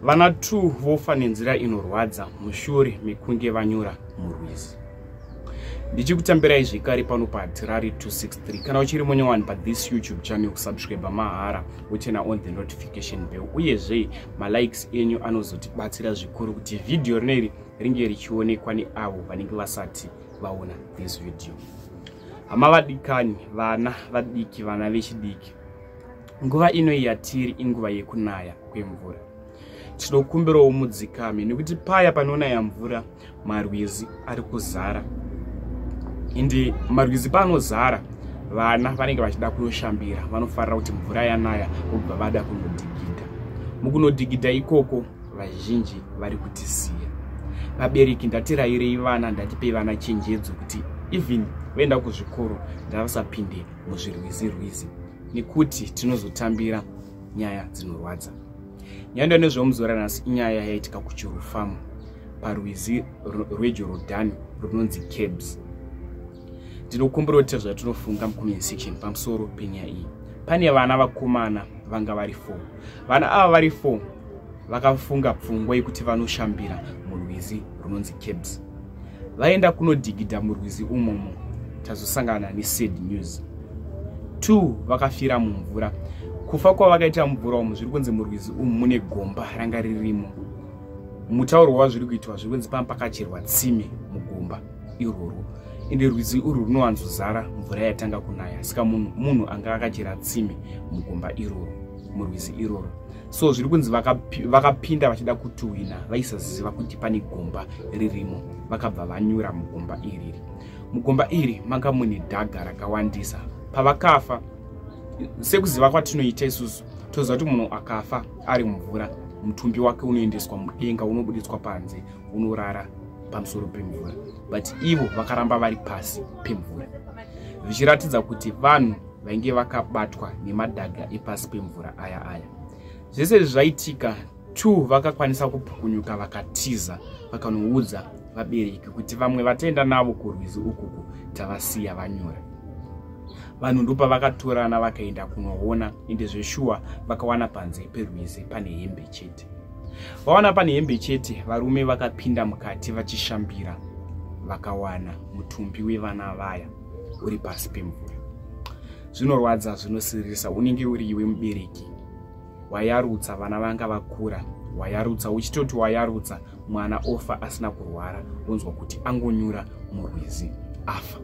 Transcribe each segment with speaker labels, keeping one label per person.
Speaker 1: Vana 2 vofa nenzira inorwadza mushure mekunge vanyura murwizi. Ndichikutambirai zvekare pano paHatirari 263. Kana uchiri munyowani pathis YouTube channel, kusubscribe mahara, woturn on the notification bell, uyezve malikes enyu anozotibatsira zvikuru kuti vhidhiyo rineri ringe richionekwa neavo vanenge vasati vaona this video. Hama vadikani, vana vadiki, vana vechidiki, nguva ino yatiri inguva yekunaya kwemvura. Tinokumbirawo mudzikame nekuti paya panonaya mvura marwizi ari kuzara, ende marwizi paanozara vana vanenge vachida kunoshambira, vanofarira kuti mvura yanaya vobva vada kunodhigidha. Mukunodhigidha ikoko vazhinji vari kutisiya. Vabereki, ndatirayirei vana, ndatipei vana chenjedzo kuti even vaenda kuzvikoro ngavasapinde muzvirwizi rwizi, nekuti tinozotambira nyaya dzinorwadza. Nyaya nezvomuzora nhasi inyaya yaitika kuChuru Farm parwizi rweJorodhani runonzi Cabs. Ndinokumbira kuti zvatinofunga mucomment section pamusoro penyaya iyi. Pane vana vakomana vanga vari 4. Vana ava vari 4 vakafunga pfungwa yekuti vanoshambira murwizi runonzi Cabs. Vaenda kunodhigidha murwizi umomo, tazosangana nesad news. 2 vakafira mumvura. Kufa kwavakaita mumvura umu, zviri kunzi murwizi umu mune gomba ranga ririmo. Mutauro wazviri kuitwa, zviri kunzi pamba pakacherwa tsime mugomba irworwo, ende rwizi urwu runowanzozara mvura yatanga kunaya. Saka munhu anga akachera tsime mugomba iroro, murwizi iroro. So zviri kunzi vakapinda vachida kutuhwina, vaisaziva kuti pane gomba ririmo, vakabva vanyura mugomba iriri. Mugomba iri manga mune dhaga rakawandisa. Pavakafa, sekuziva kwatinoita isusu, toziva kuti munhu akafa ari mumvura, mutumbi wake unoendeswa mudenga, unobudiswa panze, unorara pamusoro pemvura, but ivo vakaramba vari pasi pemvura, zvichiratidza kuti vanhu vainge vakabatwa nemadhaga epasi pemvura aya. Zvese izvi zvaitika, 2 vakakwanisa kupukunyuka, vakatiza, vakanoudza vabereki kuti vamwe vataenda navo kurwizi ukuku tavasiya vanyura. Vanhu ndopavakatorana vakaenda kunoona, ende zveshuwa vakawana panze perwizi pane hembe chete. Vawana pane hembe chete, varume vakapinda mukati vachishambira, vakawana mutumbi wevana vaya uri pasi pemvura. Zvinorwadza, zvinosiririsa. Unenge uri iwe mubereki, wayarutsa vana vanga vakura, wayarutsa uchitoti wayarutsa mwana ofa asina kurwara, wonzwa kuti angonyura murwizi afa.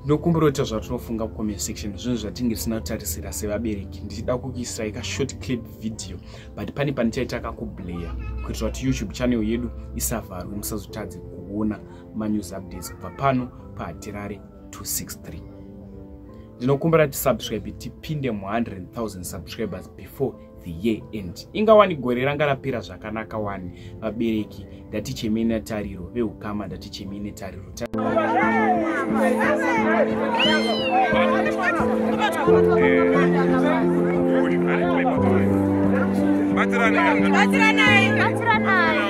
Speaker 1: Ndinokumbira kuita zvatinofunga kucomment section. Zvinhu zvatinge tisina kutarisira sevabereki. Ndichida kukuisirai kashort clip video, but pane panichaita kakublur kuitira kuti YouTube channel yedu isavharwe, musazotadze kuona manews updates kubva pano paHatirare 263. Ndinokumbira tisubscribe, tipinde mu100 000 subscribers before the year end. Ingawani gore ranga rapera zvakanaka wani. Vabereki, ndatichemei netariro. Veukama, ndatichemei netariro.
Speaker 2: Batsiranai. Batsiranai.